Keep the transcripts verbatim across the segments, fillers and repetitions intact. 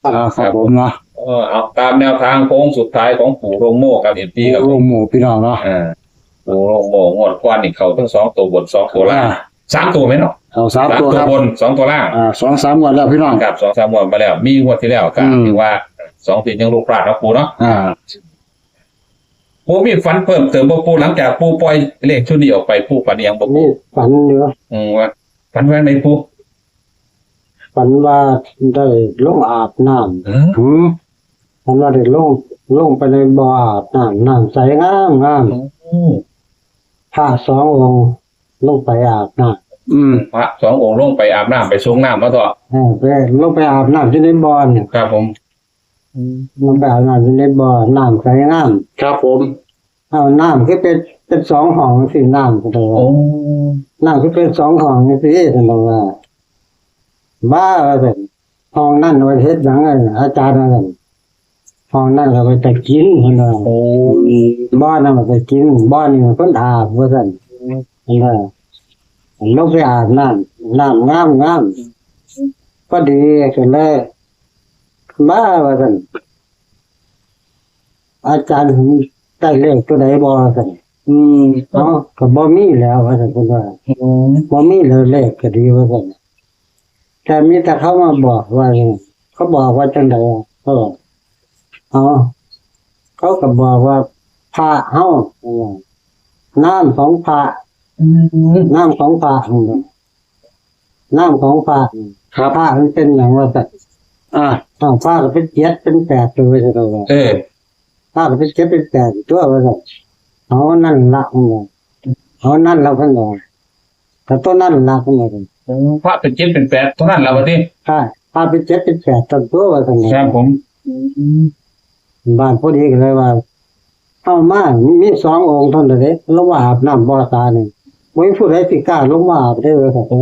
อ่าครับผมเนาะ เออเอาตามแนวทางโค้งสุดท้ายของปู่โรงโม่ครับ เอฟซี ครับ โรงโม่พี่น้องเนาะ อ่าปู่โรงโม่งวดก่อนนี่เข้าทั้งสองตัวบนสองตัวล่าง อ่า สามตัวไหมเนาะ เอาสาม สาม ตัว ตัว ครับ บนสองตัวล่าง อ่าสองสามงวดแล้วพี่น้อง ครับสองสามงวดมาแล้ว มีงวดที่แล้วก็ อืม ถือว่าสองทียังลูกพลาดนะปู่เนาะ อ่า ปู่มีฝันเพิ่มเติมบ่ปู่ หลังจากปู่ปล่อยเลขชุดนี้ออกไป ปู่ฝันยังบ่ปู่ นี่ฝันอยู่ อืมว่าฝันว่าไงปู่ ฝันว่าได้ลงอาบน้ำ เออ อืม ฝันว่าได้ลงลงไปในบ่ออาบน้ำน้ำใสงามงาม โอ้ พระสององค์ลงไปอาบน้ อืม พระสององค์ลงไปอาบน้ำไปสรงน้ำมาต่อ ำเออไปลงไปอาบน้ำที่ในบ่อเนี่ย ครับผม ลงไปอาบน้ำที่ในบ่อน้ำใสงาม ครับผม เอาน้ำคือเป็นเป็นสองห้องสิน้ำก็ได้ โอ้ น้ำคือเป็นสองห้องสิท่านบอกว่าบ้าว่าแต่ห้องนั่นว่าเฮ็ดหยังไงอาจารย์ว่าซั่นห้องนั่นก็ไปแต่กินเพิ่นว่า โอ้ บ่อนั่นก็ไปกินบ่อนี่มันคนอาบว่าซั่นเพิ่นว่าลงไปอาบน้ำน้ำงามงามพอดีก็เลยบ้าว่าซั่น อาจารย์ได้เลขตัวใดบ่ซั่น อืม เอ้าก็บ่มีแล้วว่าซั่นเพิ่นว่า โอ้ บ่มีแล้วเลขก็ดีว่าซั่นแต่มีแต่เขามาบอกว่า เขาบอกว่าจังได๋เออเอาเขาก็บอกว่าพระเฮาเออน้ำของพระ อืม น้ำของพระน้ำของพระ ครับ พระมันเป็นหยังว่าซั่น อ่า อ้าวพระก็เป็นเจ็ดเป็นแปดตัวไปซั่นว่า เออ พระก็เป็นเจ็ดเป็นแปดตัวว่าซั่นเอานั่นละมันว่าเอานั่นละเพิ่นว่าแต่ตัวนั่นละเพิ่นว่า พระเป็นเจ็ดเป็นแปดเท่านั้นแหละวันนี้ พระพระเป็นเจ็ดเป็นแปดตัวตัวว่าซั่น ครับผม บ้านพอดีก็เลยว่าเอามามีสององค์เท่านั้นเด้ลงมาอาบน้ำบ่อสานี่บ่มีผู้ใดสิกล้าลงมาอาบได้ว่าซั่น โอ้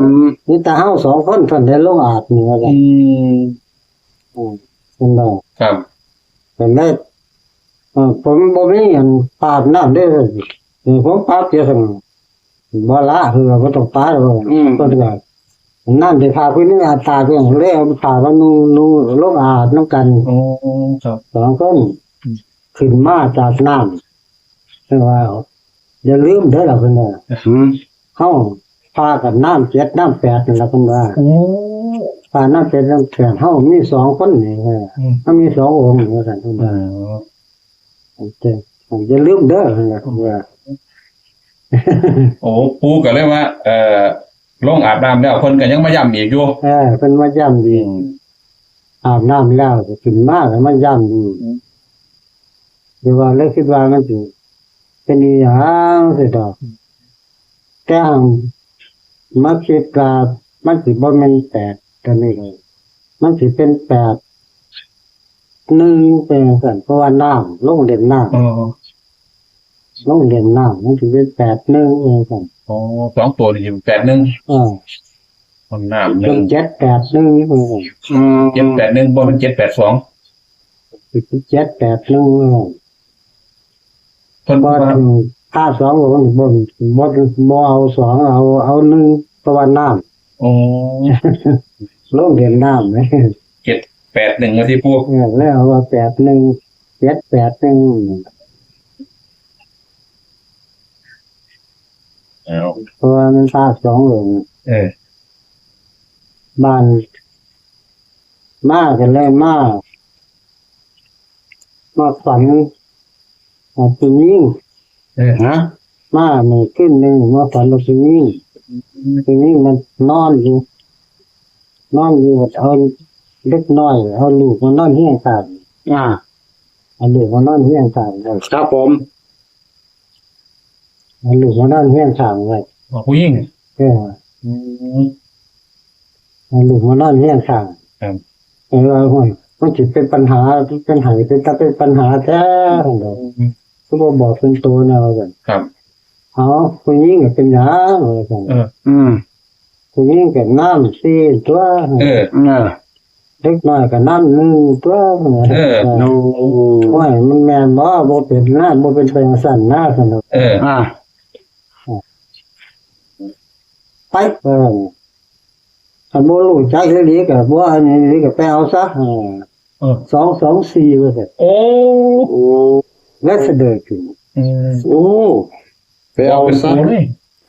อืม มีแต่เฮาสองคนเท่านั้นลงอาบนี่ว่าซั่น อืม อืมเพิ่นว่า ครับ เพิ่นเลยเอ่อผมบ่มีอันปาบน้ำเด้อเออผมปาบเสียซั่นบ่ละคือว่าบ่ต้องปาดอก อืม เพิ่นก็นั่นสิพาผู้หนึงอาบตาเพิ่นเลยเอาผ้ามานุ่งนุ่งลงอาบนำกัน โอ้ครับ สองคนขึ้นมาจากน้ำเพิ่นว่าอย่าลืมเด้อล่ะเพิ่นว่า อืม เฮาพากันน้ำเจ็ดน้ำแปดนั่นล่ะเพิ่นว่า โอ้ พาน้ำเจ็ดน้ำแปดเฮามีสองคนนี่เออ อืม เฮามีสององค์นี่ว่าซั่นเพิ่น อื ว่า ม โอเคอย่าลืมเด้อเพิ่นว่า โอ้ปู่ก็เลยว่า เอ่อลงอาบน้ำแล้วเพิ่นก็ยังมาย้ำอีกอยู่ เออเพิ่นมาย้ำอีกอาบน้ำแล้วก็ขึ้นมาก็มาย้ำอีก อืม เดี๋ยวว่าเลยคิดว่ามันสิเป็นอีหยังสิดอก แต่หั้งมาคิดว่ามันสิบ่แม่นแปดตัวนี้เลยมันสิเป็นแปดหนึ่งเป็นจั่งซั่นเพราะว่าน้ำลงเล่นน้ำ อ๋อ ลงเล่นน้ำมันสิเป็นแปดหนึ่งเป็นจั่งซั่น อ๋อสองตัวนี่แปดหนึ่ง เออ คนน้ำห เป็ นึ่ น ง เจ็ดแปดหนึ่งเป็นจั่งซั่น อืม เจ็ดแปดหนึ่งบ่เป็นเจ็ดแปดสอง สิเป็นเจ็ดแปดหนึ่งเป็นจั่งซั่น เพิ่น บ่ ว่า ถึงพระสององค์นี่บ่บ่บ่เอาสองเอาเอาหนึ่งเพราะว่าน้ำ โอ้ ลงเล่นน้ำเลย เจ็ดแปดหนึ่งนะที่ปู่ เออแล้วเอาว่าแปดหนึ่งเจ็ดแปดหนึ่ง เอา เพราะว่ามันพระสององค์ เออ บ้านมากันเลยมามาฝันว่าผู้หญิง เออ ฮะ มาเมื่อคืนหนึ่งมาฝันว่าผู้หญิงผู้หญิงมันนอนอยู่ นอนอยู่เอาเด็กน้อย เอาลูกมานอนเฮียงข้าง อ่า เอาลูกมานอนเฮียงข้างเลย ครับผม เอาลูกมานอนเฮียงข้างเลย บอกผู้หญิง เออ อืม เอาลูกมานอนเฮียงข้าง ครับ เออว่าโอ้ยมันสิเป็นปัญหาเป็นไห้เป็นตาเป็นปัญหาแท้เลย อืม คือบ่บอกเป็นตัวแนวกัน ครับ เอาผู้หญิงเป็นหยังว่าซั่น เออ อืม ผู้หญิงก็น้ำสี่ตัว เออ เออ เด็กน้อยก็น้ำหนึ่งตัว เออ โอ้ โอ้ยมันแม่นบ่บ่เป็นนะบ่เป็นไปจั่งซั่นนะซั่นดอก เออ อ่า ไปเออ คันบ่รู้จักอีหลีก็บ่อันนี้อีหลีก็ไปเอาซะ เออ เออ สองสองสี่ ว่าซั่น โอ้ โอ้ แลสเดอร์ อืม โอ้ ไปเอาซะ บอกเป็นตัวเลย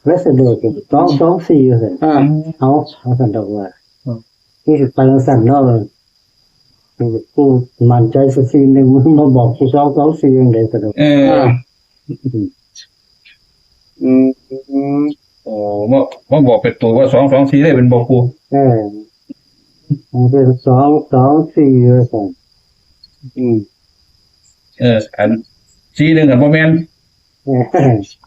แลสเดอร์ สองสองสี่ ว่าซั่น อ่า เอา เอาซั่นดอกว่า อืม นี่สิไปจั่งซั่นเนาะ กูมั่นใจ สี่หนึ่ง มึงมาบอกกู สองสองสี่ จั่งใด๋ ซั่นดอก เออ อ่า อืม โอ้ มา มาบอกเป็นตัวว่า สองสองสี่ เลยเป็นบอกกู เออ มันเป็น สองสองสี่ ว่าซั่น อืม เออ อัน สี่หนึ่ง อันบ่แม่น เออ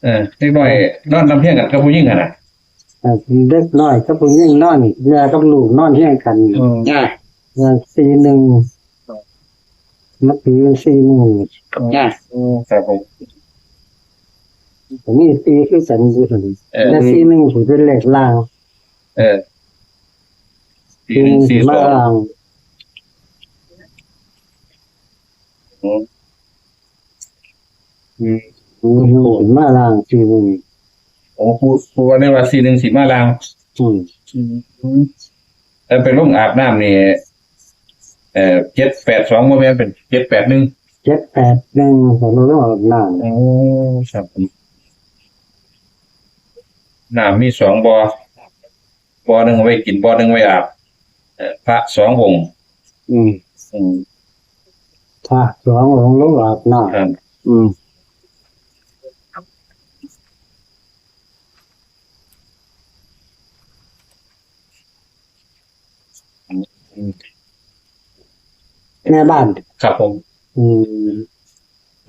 เออ เด็กน้อยนอนนำเฮียงกันกับผู้หญิงหั่นน่ะ เออ เด็กน้อยกับผู้หญิงนอน แม่กับลูกนอนเฮียงกัน อืม อ่า เออ สี่หนึ่ง มาตีเป็น สี่หนึ่ง อ่า อืม ครับผม ก็มี สี่ คือกันอยู่หั่น เออ แต่ สี่หนึ่ง สิเป็นเลขล่าง เออ สี่หนึ่ง สี่หนึ่ง สิมาล่าง อืม อืม อืม มาล่าง สี่หนึ่ง โอ้ ผู้ ผู้ว่าได้ว่า สี่หนึ่ง สิมาล่าง อืม อืม แล้วไปลงอาบน้ำนี่ เอ่อ เจ็ดแปดสอง บ่แม่นเป็น เจ็ดแปดหนึ่ง เจ็ดแปดหนึ่ง ผมลงอาบน้ำ โอ้ ครับผม น้ำมีสองบ่อ บ่อหนึ่งเอาไว้กิน บ่อหนึ่งไว้อาบ เอ่อ พระสององค์ อืม อืม พระสององค์ลงอาบน้ำ ครับ อืม อืม แม่บ้าน ครับผม อืม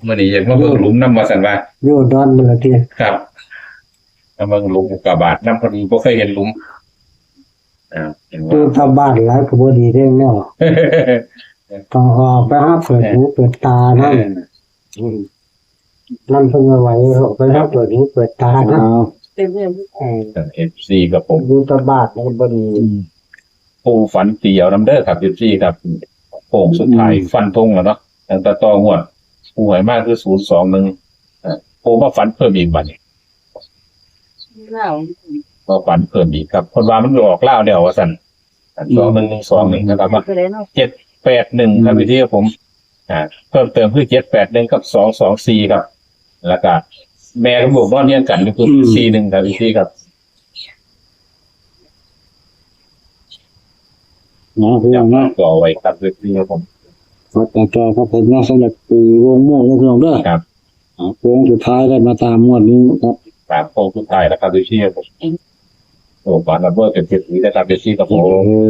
มื้อนี้อยากมาเบิ่งหลุมนำว่าซั่นว่า อยู่ดอนเมืองที่ ครับ มาเบิ่งหลุมอุกกาบาตนำ พอดีบ่เคยเห็นหลุม อ่า เห็นว่า อยู่ตามบ้านหลายก็บ่ดีเด้เนาะ ต้องออกไปหาเปิดหูเปิดตานะ เออ อืม นั่นเพิ่นเอาไว้ออกไปหาเปิดหูเปิดตานะ อ้าว เต็มเลย เออ เอฟซี ครับผม อยู่ตามบ้านนี่บ่ดี อืม ปู่ฝันเตียวนำเด้อครับ เอฟซี ครับ โค้งสุดท้าย อืม ฟันธงแล้วเนาะ ตั้งแต่ต่องวด ปู่ให้มาคือ ศูนย์สองหนึ่ง อ่า ปู่มาฝันเพิ่มอีกบัดนี้ ลาว มาฝันเพิ่มอีกครับ เพิ่นว่ามันออกลาวแล้วว่าซั่น อัน อืม สองหนึ่งหนึ่งสอง นี่นะครับ ตัวใดเนาะ เจ็ดแปดหนึ่ง ครับ อืม พี่ที่ผม อ่า เพิ่มเติมคือ เจ็ดแปดหนึ่ง กับ สองสองสี่ ครับ แล้วก็แม่กับลูกนอนเฮียงกันก็คือ อืม สี่หนึ่ง ครับ พี่ที่ครับ เนาะ พี่น้องเนาะ ก็เอาไว้ครับ พี่ที่ครับผม ขอต่อจอครับผมเนาะ สำหรับปู่วงม่วงนะพี่น้องเด้อ ครับ อ่า โค้งสุดท้ายได้มาตามงวดนี้ครับ ตามโค้งสุดท้ายแล้วครับ พี่ที่ครับผม โอ้ ฝันว่าเบิกเป็นเศรษฐีนะครับ พี่ที่ครับผม เออ